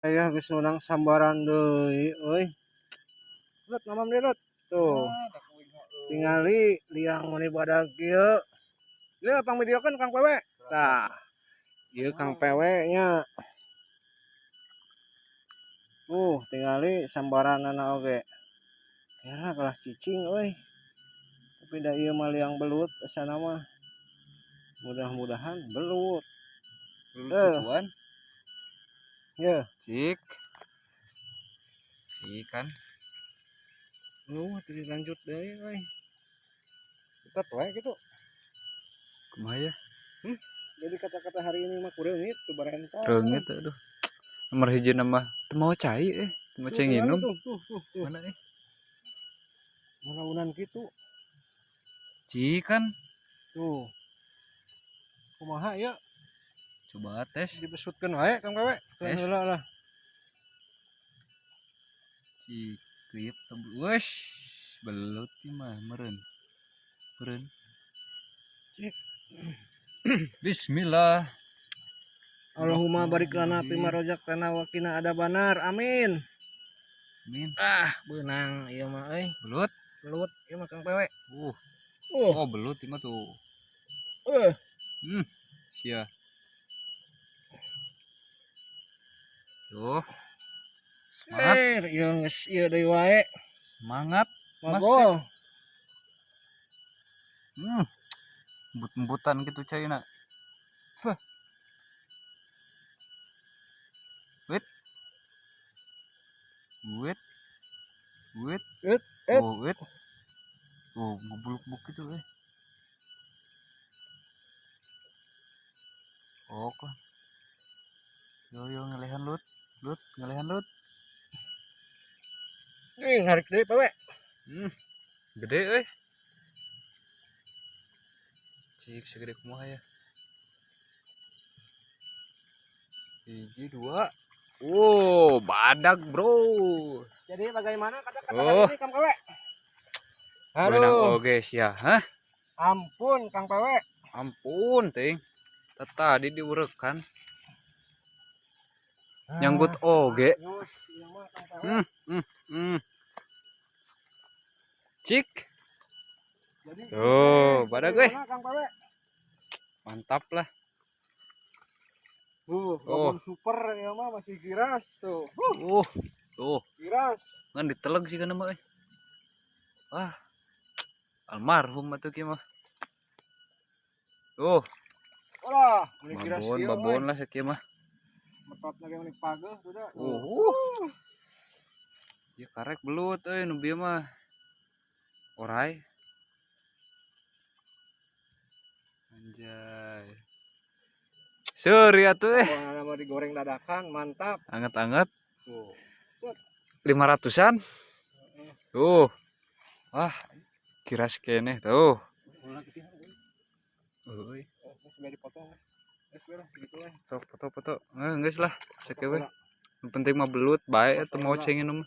Aya geus meunang sambaran deui euy. Lut mamam deui lut. Tuh. Tingali liang meni badag kieu. Ieu pang videokeun Kang PW. Tah. Ieu Kang PW nya. Tingali sambaranana oge. Era kalah cicing euy. Tapi da ieu mah liang belut asana mah. Mudah-mudahan belut. Belut Eh. sukuan. Ye. Cik. Cik kan. Teu dilanjut deui euy. Tetep wae kitu. Kumaha ya? Jadi kata-kata hari ini mah kureungit tuh barentol. Reungit aduh. Nomor hiji mah teu mau cai eh. Teu mau cai nginum. Tuh, tuh, tuh, tuh. Mana eh? Malaunan kitu. Cik kan. Tuh. Kumaha ya? Coba tes. Dibesutkeun wae Kang PW. Tes. Heula lah. Cik klip wesh. Belut ieu mah meureun. Meureun. Cik. Bismillah. Allahumma barik lana fima razaqtana wa qina adzabannar. Amin. Amin. Ah, beunang ieu mah euy. Belut. Belut ieu mah Kang PW. Oh, belut ieu mah tuh. Sia. Tuh. Semangat. Ieu geus ieu deui wae. Semangat. Mas. Magol. Embut-embutan gitu caina. Huh. Wit. Wit. Wit. Wit, wit. Oh, wit. Oh, ngebuluk-buluk gitu eh. Oke. Yo yo ngelehan lut. Lut, ngelehan lut. Ih, narik deui PW. Gede euy. Cik segede kumaha ya. 1, 2. Wow, badak bro. Jadi bagaimana kata-kata Oh. hari ini Kang PW? Beunang Aduh, oge sia, hah? Ampun Kang PW. Ampun, ting. Tadi diurekan. Nyangkut oge. Nyus, ieu mah Kang PW. Cik. Jadi, Tuh, badak euy. bagaimana, Kang PW? Mantap lah. Babon super ya mah masih giras tuh. Tuh. Giras. Ngan diteleg sih kana mah euy. Wah. Almarhum atuh kieu mah. Tuh. Wah, meni giras Babon, kieu, babon euy. lah sakieu mah. Metot lagi meni pageuh sudah. Ya karek belut euy nu bieu mah. Orai. Anjay. Seuri atuh eh. Wah, nama digoreng dadakan, mantap. Anget-anget. Tuh. 500-an. Tuh. Wah, kiras keneh tuh. Ulah gitu ya. Euy. Oh, geus bae dipotong. Geus bae lah gitu we. Sok foto-foto. Geus lah, sakieu we. Nu penting mah belut bae atuh mau cengin mah.